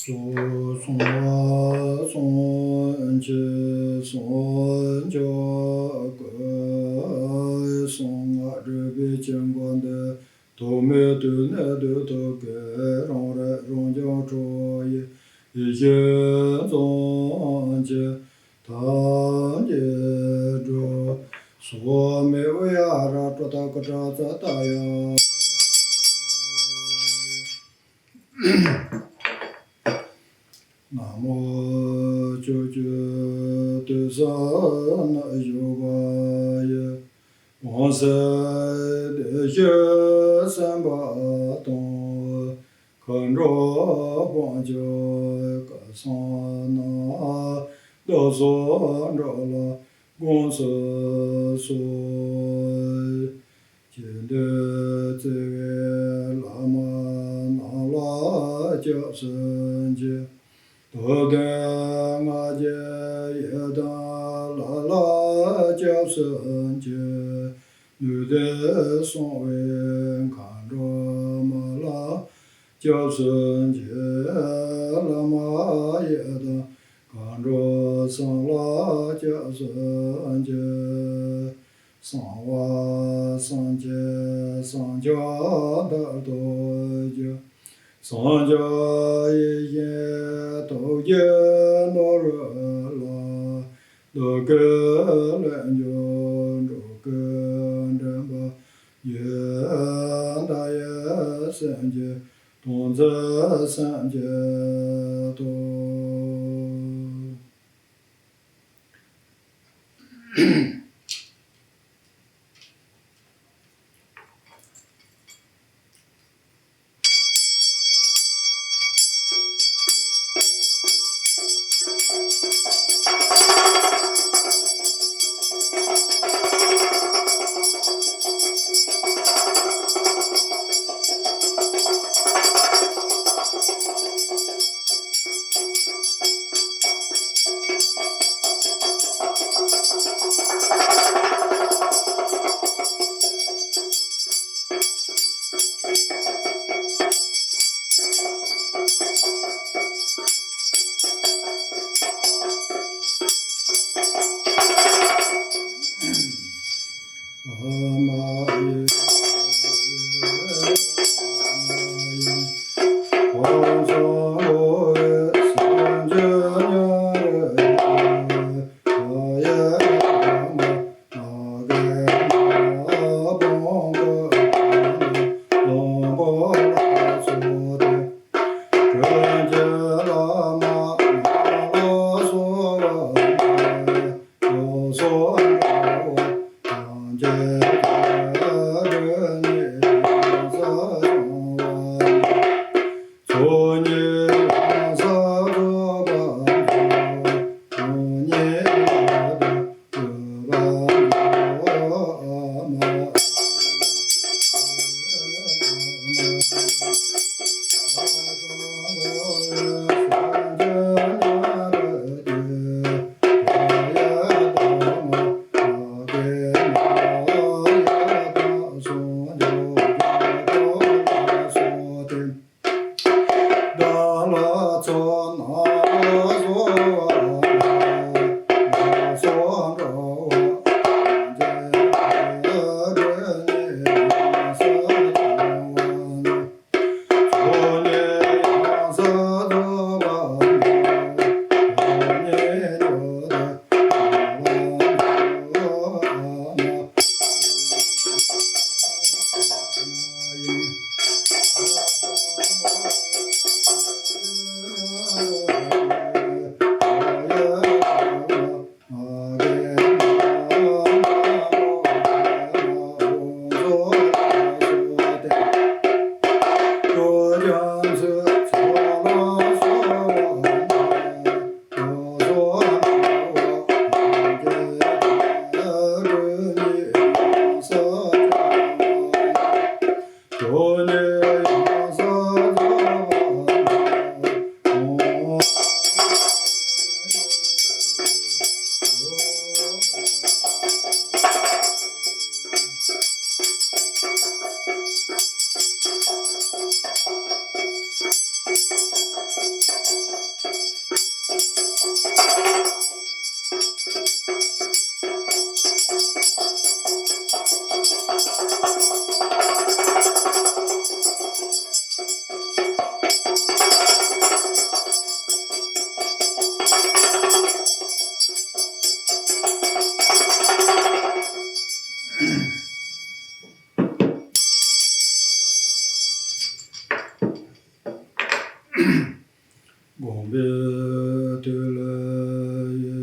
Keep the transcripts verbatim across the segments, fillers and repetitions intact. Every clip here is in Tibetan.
སོ་སོ་སོ་སོ་སོ་སོ་སོ་སོ་སོ་སོ་སོ་སོ་སོ་སོ་སོ་སོ་སྒྲུབ་པའི་ཆོས་འཁོར་འདི། ཐོག་མའི་དུས་ནས་དུས་ཐོག་གི་རང་རིག་རང་བྱུང་ཁྲོ་བོ་ཡི་ཡེ་ཤེས་ཙམ་གྱིས་ཐམས་ཅད་སྒྲུབ། སོ་མེ་ཨུ་ཡ་ར་ཀྲོ་ཏ་ཀ་ཏྲ་ཙ་ཏ་ཡ། ན་མོ། ཕྱོགས་བཅུའི་དུས་གསུམ་ན་བཞུགས་པ་ཡི། དབང་གསལ་བདེ་གཤེགས་སེམས་དཔའ་དང་། མཁའ་འགྲོ་དཔལ་གྱི་སྐུ་གསུམ་རྣམས། བདག་སོགས་འགྲོ་ལ་དགོངས་སུ་གསོལ། ཆོས་འདི་བརྩེ་བའི་བླ་མ་རྣམས་ལ་སྐྱབས་སུ་མཆི། རྟོགས་ལྡན་སྔགས་ཀྱི་ཡི་དམ་ལ་ལ་སྐྱབས་སུ་མཆི། ནུས་ལྡན་གསང་བའི་མཁའ་འགྲོ་མ་ལ་སྐྱབས་སུ་མཆི། བླ་མ་ཡི་དམ་མཁའ་འགྲོ་གསུམ་ལ་སྐྱབས་སུ་མཆི། གསང་བ་སངས་རྒྱས་སངས་རྒྱས་མཐར་ཐུག་གི། སངས་རྒྱས་ཡེ་ཤེས་ཐུགས་ཀྱི་ནོར་བུ་ལ། བདག་གི་ལས་མཆོག་འགྲོ་ཀུན་འདྲེན་པ་ཡི། བདག་ཡི་སེམས་ཀྱི་དོན་མཛད་སེམས་བསྐྱེད་དོ།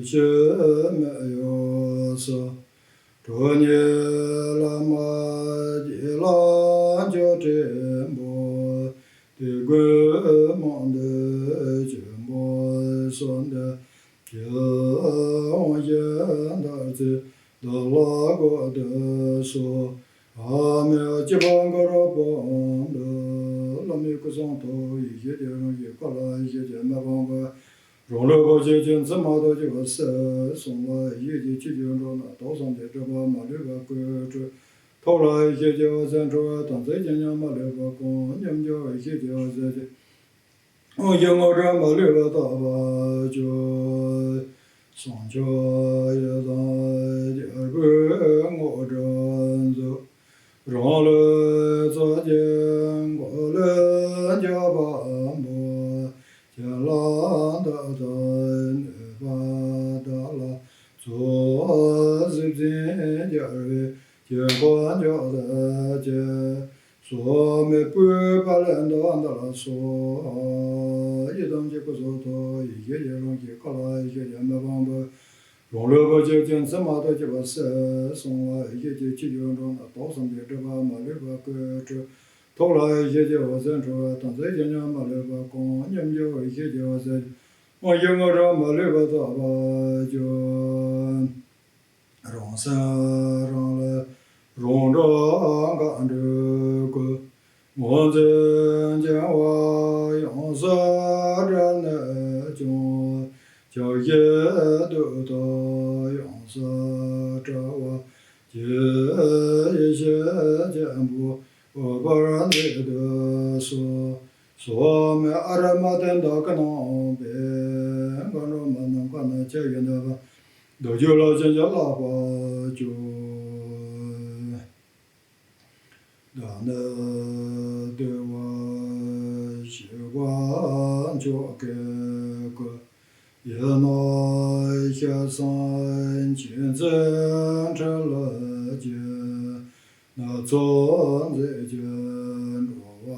ཆོས་མེད་ཡོད་ས། གྲོགས་ཉིད་བླ་མ་རྗེ་ལ་མཆོག་སྤྲིན་པོ། དེ་ཀུན་མང་འདུས་ཆེན་པོ་གསུམ་ལྡན། ཀྱེ་དབང་ཞིང་མཐར་ཐུག་བདག་ལ་འགོད་དུ་གསོལ། ཨ་མྱེས་སྐྱེ་བ་འགག་རབ་སྤངས་ཏེ། བླ་མའི་སྐུ་གསུང་ཐུགས་ཡེ་ཤེས་ཀྱི་རང་བཞིན། ཀ་ལ་ཡེ་ཤེས་ཀྱི་མེ་དཔུང་གིས། རང་ལུས་པ་ཆོས་ཀྱི་མཚན་མ་དག་གཅིག་པ་གསལ་གསུམ་ལ་ཡེ་ཤེས་ཀྱི་ཆུ་རྒྱུན་འགྲོ་ན། དོན་གསུམ་གྱི་སྒྲིབ་པ་མ་ལུས་པ་ཀུན་བྲལ། ཐུགས་ལ་ཡེ་ཤེས་ཀྱི་འོད་ཟེར་འཕྲོ་བ་དང་། རྩལ་གྱི་ཉམས་མ་ལུས་པ་སྐོང་། མཉམ་སྦྱོར་ཡེ་ཤེས་ཀྱི་འོད་ཟེར་གྱིས། དབང་ཞིང་དངོས་གྲུབ་མ་ལུས་པ་རྟག་པར་སྤྱོད། བསང་མཆོད་ཡི་དམ་རྒྱལ་པོའི་དངོས་གྲུབ་མཛོད། རང་ལུས་ཚོགས་ཀྱི་འཁོར་ལོས་སྒྱུར་བ་པོ། བྱིན་རླབས་མཐའ་དག་ནུས་པ་དག་ལ་སྩོལ། གཟི་བརྗིད་རྒྱལ་བའི་དཀྱིལ་འཁོར་མཆོག་ཏུ་གྱུར། སྲུང་མའི་སྤོས་པ་ལས་འདབ་འདི་ལ་སོགས། ཡི་དམ་གྱི་སྐུ་གསུང་ཐུགས་ཡེ་ཤེས་ཀྱི་རང་བཞིན། ཀ་ལ་ཡེ་ཤེས་ཀྱི་མེ་དཔུང་གིས། རང་ལུས་པ་ཆོས་ཀྱི་མཚན་མ་དག་གཅིག་པ་གསལ་གསུམ་ལ་ཡེ་ཤེས་ཀྱི་ཆུ་རྒྱུན་འགྲོ་ན། དོན་གསུམ་གྱི་སྒྲིབ་པ་མ་ལུས་པ་ཀུན་བྲལ། ཐུགས་ལ་ཡེ་ཤེས་ཀྱི་འོད་ཟེར་འཕྲོ་བ་དང་། རྩལ་གྱི་ཉམས་མ་ལུས་པ་སྐོང་། མཉམ་སྦྱོར་ཡེ་ཤེས་ཀྱི་འོད་ཟེར་གྱིས། དབང་ཞིང་དངོས་གྲུབ་མ་ལུས་པ་རྟག་པར་སྤྱོད། རང་སེམས་རང་ལས་རང་གྲོལ་མཁའ་འགྲོའི་སྐུ། ངོས་འཛིན་བྱིང་བ་ཡོངས་སུ་བྲལ་ནས་ཀྱང་། ཕྱོགས་བཞིའི་གདུགས་དང་ཡོངས་སུ་བྲལ་བར་གྱུར། ཡེ་ཤེས་ཆེན་པོ་འོད་འབར་མཛད་དུ་གསོལ། སྲུང་མའི་ཨ་རུ་མ་ཏི་བདག་གིས་གནང་བའི། མཁའ་འགྲོ་མ་རྣམས་ཁ་ནས་ཆར་ཞིག་འཐེན་པ། བདུད་ཀྱི་རླབས་ཆེན་གྱིས་བརླག་པར་གྱུར། བདག་ནི་བདེ་བར་གཤེགས་པ་མཆོག་གི་སྐུ། ཡིད་ནི་སྐྱེ་སངས་མཁྱེན་བརྩེའི་ཁྲིམས་ལ་སྦྱར། སྣ་ཚོགས་མཛད་ཀྱིས་འགྲོ་བ་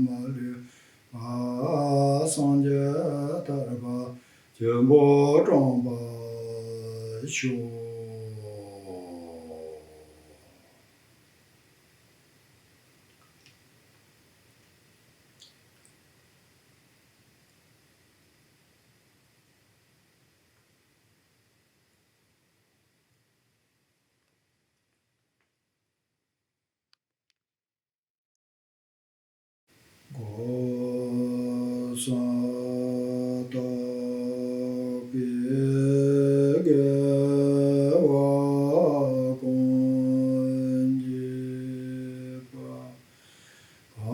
མ་ལུས་པ། སངས་རྒྱས་ཐར་པ་ཆེན་པོ་བཀྲོངས་པར་ཤོག། སྒོ་གསུམ་རྟོག་པའི་དགེ་བ་གང་བགྱིས་པ། གང་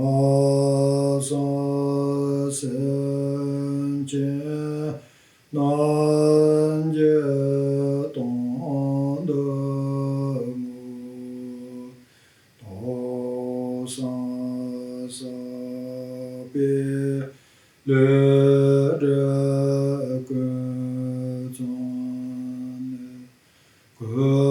བསགས་སེམས་ཅན་རྣམས་ཀྱི་དོན་དུ་བསྔོ། དོན་གསུམ་བསགས་པའི་ལས་འབྲས་ཀུན་བརྩམས་ནས། ཀུན་